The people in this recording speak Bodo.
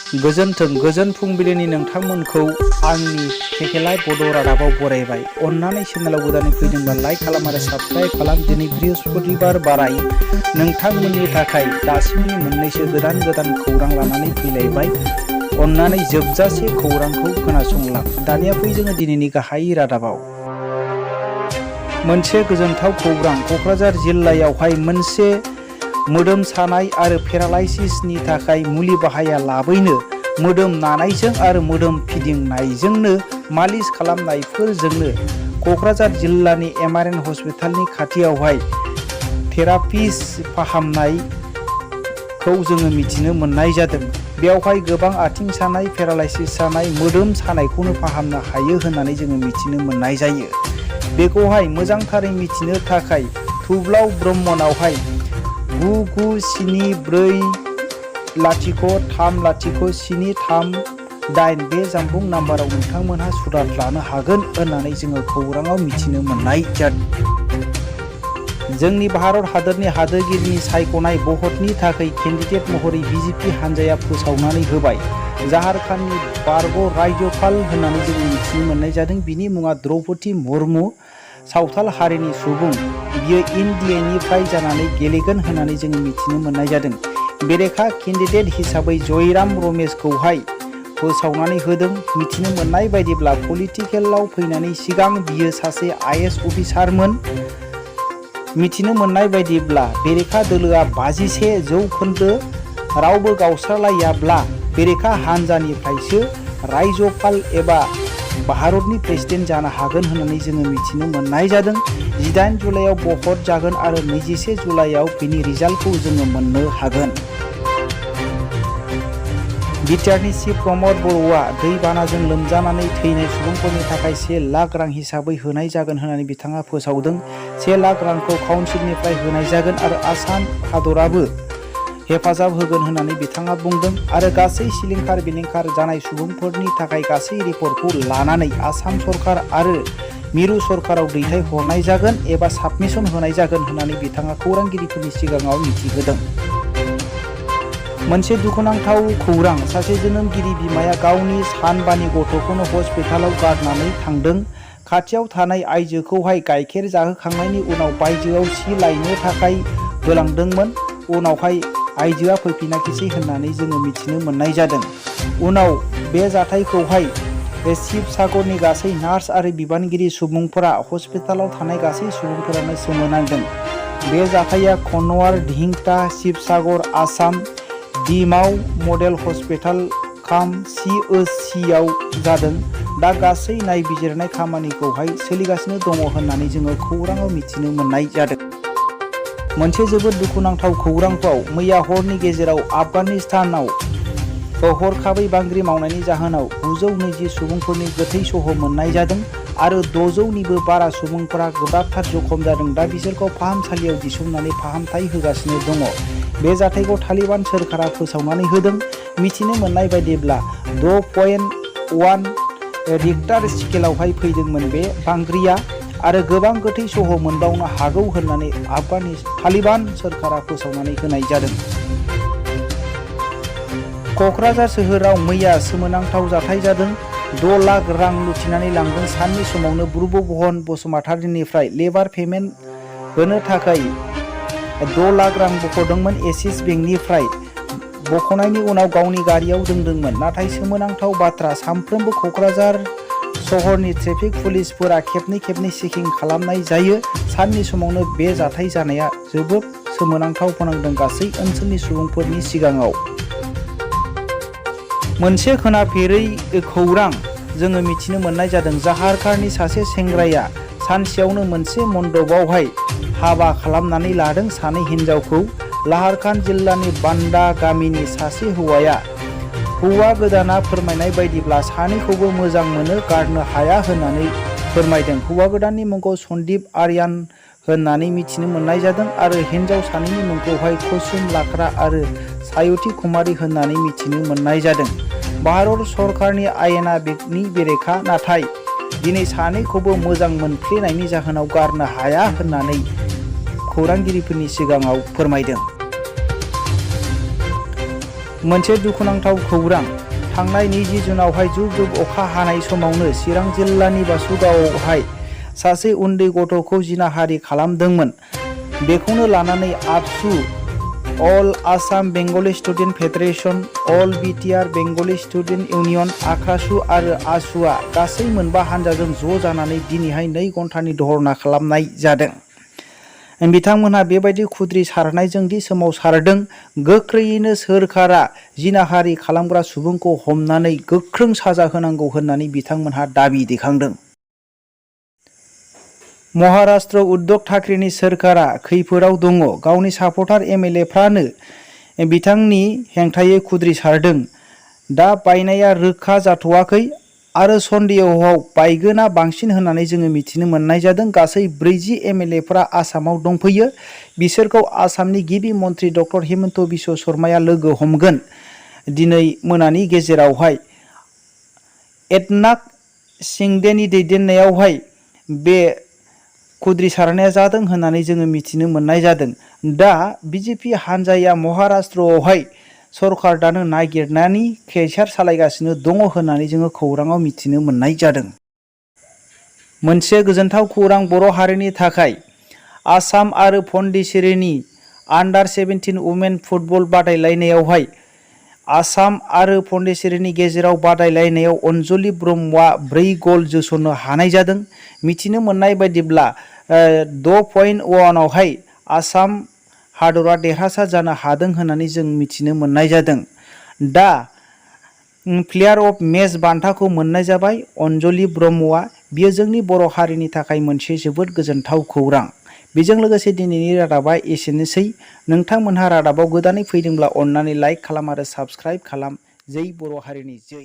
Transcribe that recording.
गोजोन फुंबिलिनि नोंथांमोनखौ आंनि केकेलाइ बड' रादाबाव बरायबाय। अन्नानै चेनेलाव गोदानै फैदोंब्ला लाइक खालाम आरो साबस्क्राइब खालाम। दिनै बृहस्पतिबार बाराय नोंथांमोननि थाखाय दासिमनि मोननैसो गोदान खौरां लानानै फैलायबाय। अन्नानै जोबजासे खौरांखौ खोनासंलां। दानिया फै जोङो दिनैनि गाहाय रादाबाव। मोनसे गोजोनथाव खौरां, क'क्राझार जिल्लायावहाय मोनसे मोदोम सानाय आरो पेरालाइसिसनि थाखाय मुलि बाहायालाबैनो मोदोम नानायजों आरो मोदोम फिदिंनायजोंनो मालिस खालामनायफोरजोंनो क'क्राझार जिल्लानि एमआरएन हस्पिटालनि खाथियावहाय थेरापिस फाहामनायखौ जोङो मिथिनो मोननाय जादों। बेयावहाय गोबां आथिं सानाय, पेरालाइसिस जानाय, मोदोम सानायखौनो फाहामनो हायो होननानै जोङो मिथिनो मोननाय जायो। बेखौहाय मोजांथारै मिथिनो थाखाय थुब्लाव ब्रह्मनावहाय 9940307338 बे जानबुं नाम्बाराव नोंथांमोनहा सुलाद लानो हागोन होननानै जोङो खौराङाव मिथिनो मोननाय जादों। जोंनि भारत हादरनि हादोरगिरिनि सायख'नाय भटनि थाखाय केन्डिडेट महरै बिजेपि हान्जाया फोसावनानै होबाय। झारखन्डनि बारग' राज्यपाल होननानै जोङो मिथिनो मोननाय जादों। बिनि मुङा द्रौपदी मुर्मु। सावथाल हारिनि सुबुं, बियो एनडिएनिफ्राय जानानै गेलेगोन होननानै जोङो मिथिनो मोननाय जादों। बेरेखा केन्डिडेट हिसाबै जयराम रमेशखौहाय फोसावनानै होदों। मिथिनो मोननाय बायदिब्ला पलिटिकेलाव फैनायनि सिगां बियो सासे आइएएस अफिसारमोन। मिथिनो मोननाय बायदिब्ला बेरेखा दोलोआ 51% रावबो गावस्रालायाब्ला बेरेखा हान्जानिफ्रायसो राज्यपाल एबा भारतनि प्रेसिडेन्ट जानो हागोन होननानै जोङो मिथिनो मोननाय जादों। 18 जुलाइआव भट जागोन आरो 21 जुलाइआव बेनि रिजाल्टखौ जोङो मोननो हागोन। बिटिआरनि चिफ प्रमद बर'आ दैबानाजों लोमजानानै थैनाय सुबुंफोरनि थाखाय 1 लाख रां हिसाबै होनाय जागोन होननानै बिथाङा फोसावदों। 1 लाख रांखौ काउन्सिलनिफ्राय होनाय जागोन आरो आसाम हादराबो हेफाजाब होगोन होननानै बिथाङा बुंदों। आरो गासै सिलिंखार बिलिंखार जानाय सुबुंफोरनि थाखाय गासै रिपर्टखौ लानानै आसाम सरकार आरो मिरु सरकाराव दैथायहरनाय जागोन एबा साबमिसन होनाय जागोन होननानै बिथाङा खौरांगिरिफोरनि सिगाङाव मिथिहोदों। मोनसे दुखुनांथाव खौरां, सासे जोनोमगिरि बिमाया गावनि सानबानि गथ'खौनो हस्पिटालाव गारनानै थांदों। खाथियाव थानाय आइजोखौहाय गाइखेर जाहोखांनायनि उनाव बायजोआव सि लायनो थाखाय होलांदोंमोन। उनावहाय आइजोआ फैफिनाखिसै होननानै जोङो मिथिनो मोननाय जादों। उनाव बे जाथायखौहाय शिबसागरनि गासै नार्स आरो बिबानगिरि सुबुंफोरा, हस्पिटालाव थानाय गासै सुबुंफोरानो सोमोनांदों। बे जाथाया खनवार, दिहिंता, शिबसागर, आसाम डिमाव मडेल हस्पिटाल काम COCआव जादों। दा गासै नायबिजिरनाय खामानिखौहाय सोलिगासिनो दङ होननानै जोङो खौराङाव मिथिनो मोननाय जादों। मोनसे जोबोद दुखुनांथाव खौरांखौ मैया हरनि गेजेराव आफगानिस्तानाव हरखाबै बांग्रि मावनायनि जाहोनाव 920 सुबुंफोरनि गोथै सह मोननाय जादों आरो 600निबो बारा सुबुंफोरा गोब्राबथार जखम जादों। दा बिसोरखौ फाहामसालियाव दिसुमनानै फाहामथाय होगासिनो दङ। बे जाथायखौ तालिबान सोरखारा फोसावनानै होदों। मिथिनो मोननाय बायदिब्ला 6.1 रिक्टार स्केलावहाय फैदोंमोन बे बांग्रिया आरो गोबां गोथै सह मोनबावनो हागौ होननानै तालिबान सोरखारा फोसावनानै होनाय जादों। क'क्राझार सोहोराव मैया सोमोनांथाव जाथाय जादों। 6 लाख रां लुथिनानै लांदों। साननि समावनो ब्रुबमोहन बसुमतारीनिफ्राय लेबार पेमेन्ट होनो थाखाय 6 लाख रां बख'दोंमोन। एक्सिस बेंकनिफ्राय बख'नायनि उनाव गावनि गारियाव दोनदोंमोन। नाथाय सोमोनांथाव बाथ्रा, सानफ्रोमबो क'क्राझार सहरनि ट्रेफिक पुलिसफोरा खेबनै चेकिं खालामनाय जायो। साननि समावनो बे जाथाय जानाया जोबोद सोमोनांथाव फोनांदों गासै ओनसोलनि सुबुंफोरनि सिगाङाव। मोनसे खोनाफेरै खौरां जोङो मिथिनो मोननाय जादों। झारखन्डनि सासे सेंग्राया सानसेयावनो मोनसे मन्दपआवहाय हाबा खालामनानै लादों 2 हिनजावखौ। लाहारकान जिल्लानि बान्दा गामिनि सासे हौवाया हौवा गोदाना फोरमायनाय बायदिब्ला 2खौबो मोजां मोनो, गारनो हाया होननानै फोरमायदों। हौवा गोदाननि मुंखौ सन्दीप आर्यान होननानै मिथिनो मोननाय जादों आरो हिनजाव 2नि मुंखौहाय कुसुम लाक्रा आरो सायती कुमारी होननानै मिथिनो मोननाय जादों। भारत सरकारनि आयेना बेनि बेरेखा, नाथाय दिनै 2खौबो मोजां मोनफ्लेनायनि जाहोनाव गारनो हाया होननानै खौरांगिरिफोरनि सिगाङाव फोरमायदों। मोनसे दुखुनांथाव खौरां। थांनाय 20 जुनावहाय जुब जुब अखा हानाय समावनो चिरां जिल्लानि बासुगावआवहाय सासे उन्दै गथ'खौ जिनाहारि खालामदोंमोन। बेखौनो लानानै आबसु, अल आसाम बेंगली स्टुडेन्ट फेडारेशन, अल बिटिआर बेंगली स्टुडेन्ट इउनियन, आक्रासु आरो आसुआ गासै मोनबा हानजाजों ज' जानानै दिनैहाय 2 घन्टानि धरना खालामनाय जादों। बिथांमोनहा बेबायदि खुद्रि सारनायजों दि सोमावसारदों, गोख्रैयैनो सोरखारा जिनाहारि खालामग्रा सुबुंखौ हमनानै गोख्रों साजा होनांगौ होननानै बिथांमोनहा दाबि दैखांदों। महाराष्ट्र उद्धव ठाकरेनि सोरखारा खैफोदाव दङ। गावनि सापर्टार एमएलएफ्रानो बिथांनि हेंथायै खुद्रि सारदों। दा बायनाया रोखा जाथ'वाखै आरो सन्देहआव बायगोना बांसिन होननानै जोङो मिथिनो मोननाय जादों। गासै 40 एमएलएफ्रा आसामाव दंफैयो। बिसोरखौ आसामनि गिबि मन्त्रि डक्टर हिमन्त बिश्व शर्माया लोगो हमगोन। दिनै मोनानि गेजेरावहाय एकनाथ शिंदेनि दैदेननायावहाय बे खुद्रि सारनाया जादों होननानै जोङो मिथिनो मोननाय जादों। दा बिजेपि हान्जाया महाराष्ट्रआवहाय सरकार दानो नागिरनानै केसार सालायगासिनो दङ होननानै जोङो खौराङाव मिथिनो मोननाय जादों। मोनसे गोजोनथाव खौरां बर' हारिनि थाखाय। आसाम आरो पन्डिचेरीनि आन्डार 17 वुमेन फुटबल बादायलायनायावहाय आसाम आरो पन्डिचेरीनि गेजेराव बादायलायनायाव अनजलि ब्रह्मआ 4 गल जोसननो हानाय जादों। मिथिनो मोननाय बायदिब्ला 6.1आवहाय आसाम हादरा देरहासार जानो हादों होननानै जों मिथिनो मोननाय जादों। दा प्लेयार अफ मेच बान्थाखौ मोननाय जाबाय अनजलि ब्रह्मआ। बियो जोंनि बर' हारिनि थाखाय मोनसे जोबोद गोजोनथाव खौरां। बेजों लोगोसे दिनैनि रादाबा एसेनोसै। नोंथांमोनहा रादाबाव गोदानै फैदोंब्ला अन्नानै लाइक खालाम आरो साबस्क्राइब खालाम। जै बर' हारिनि जै।